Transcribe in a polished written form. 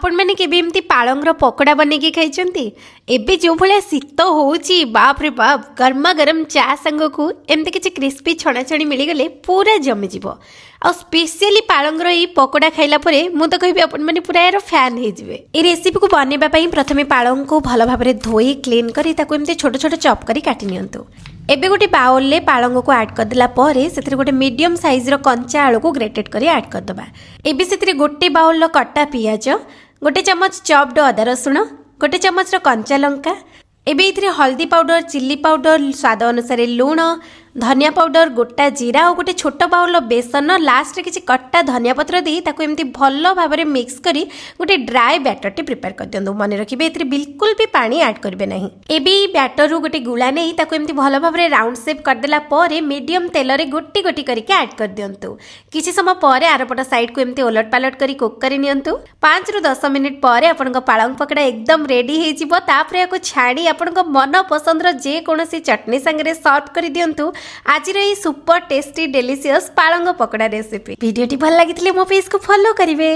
ଆପଣମାନେ କେବେ ଏମିତି ପାଳଙ୍ଗର ପକୋଡ଼ା ବନେଇକି ଖାଇଛନ୍ତି? ଏବେ ଯେଉଁ ଭଳିଆ ଶୀତ ହେଉଛି, ବାପରେ ବାପ, ଗରମା ଗରମ ଚା ସାଙ୍ଗକୁ ଏମିତି କିଛି କ୍ରିସ୍ପି ଛଣାଛଣି ମିଳିଗଲେ ପୁରା ଜମିଯିବ। ଆଉ ସ୍ପେଶିଆଲି ପାଳଙ୍ଗର ଏଇ ପକୋଡ଼ା ଖାଇଲା ପରେ ମୁଁ ତ କହିବି, ଆପଣମାନେ ପୁରା ଏହାର ଫ୍ୟାନ୍ ହେଇଯିବେ। ଏଇ ରେସିପିକୁ ବନେଇବା ପାଇଁ ପ୍ରଥମେ ପାଳଙ୍ଗକୁ ଭଲ ଭାବରେ ଧୋଇ କ୍ଲିନ୍ କରି ତାକୁ ଏମିତି ଛୋଟ ଛୋଟ ଚପ୍ କରି କାଟି ନିଅନ୍ତୁ। ଏବେ ଗୋଟେ ବାଉଲରେ ପାଳଙ୍ଗକୁ ଆଡ୍ କରିଦେଲା ପରେ ସେଥିରେ ଗୋଟେ ମିଡିୟମ ସାଇଜ୍ର କଞ୍ଚା ଆଳୁକୁ ଗ୍ରେଟେଡ୍ କରି ଆଡ୍ କରିଦେବା। ଏବେ ସେଥିରେ ଗୋଟେ ବାଉଲର କଟା ପିଆଜ, 1 ଚାମଚ ଚପ୍ଡ ଅଦା ରସୁଣ, 1 ଚାମଚର କଞ୍ଚା ଲଙ୍କା। ଏବେ ଏଥିରେ ହଳଦୀ ପାଉଡର, ଚିଲି ପାଉଡର, ସ୍ୱାଦ ଅନୁସାରେ ଲୁଣ, ଧନିଆ ପାଉଡର, ଗୋଟା ଜିରା ଆଉ ଗୋଟେ ଛୋଟ ବାଉଲର ବେସନ, ଲାଷ୍ଟରେ କିଛି କଟା ଧନିଆ ପତ୍ର ଦେଇ ତାକୁ ଏମିତି ଭଲ ଭାବରେ ମିକ୍ସ କରି ଗୋଟେ ଡ୍ରାଏ ବ୍ୟାଟରଟି ପ୍ରିପେୟାର କରିଦିଅନ୍ତୁ। ମନେ ରଖିବେ, ଏଥିରେ ବିଲକୁଲ ବି ପାଣି ଆଡ୍ କରିବେ ନାହିଁ। ଏବେ ଏଇ ବ୍ୟାଟରରୁ ଗୋଟେ ଗୁଳା ନେଇ ତାକୁ ଏମିତି ଭଲ ଭାବରେ ରାଉଣ୍ଡ ସେପ୍ କରିଦେଲା ପରେ ମିଡିୟମ ତେଲରେ ଗୋଟି ଗୋଟି କରିକି ଆଡ୍ କରିଦିଅନ୍ତୁ। କିଛି ସମୟ ପରେ ଆରପଟ ସାଇଡ୍କୁ ଏମିତି ଓଲଟ ପାଲଟ କରି କୁକ୍ କରି ନିଅନ୍ତୁ। 5ରୁ 10 ମିନିଟ୍ ପରେ ଆପଣଙ୍କ ପାଳଙ୍ଗ ପକୋଡ଼ା ଏକଦମ ରେଡି ହେଇଯିବ। ତାପରେ ଏହାକୁ ଛାଣି ଆପଣଙ୍କ ମନ ପସନ୍ଦର ଯେକୌଣସି ଚଟଣି ସାଙ୍ଗରେ ସର୍ଭ କରିଦିଅନ୍ତୁ ଆଜିର ଏଇ ସୁପର ଟେଷ୍ଟି ଡେଲିସିୟସ୍ ପାଳଙ୍ଗ ପକୋଡ଼ା ରେସିପି। ଭିଡ଼ିଓଟି ଭଲ ଲାଗିଥିଲେ ମୋ ପେଜକୁ ଫଲୋ କରିବେ।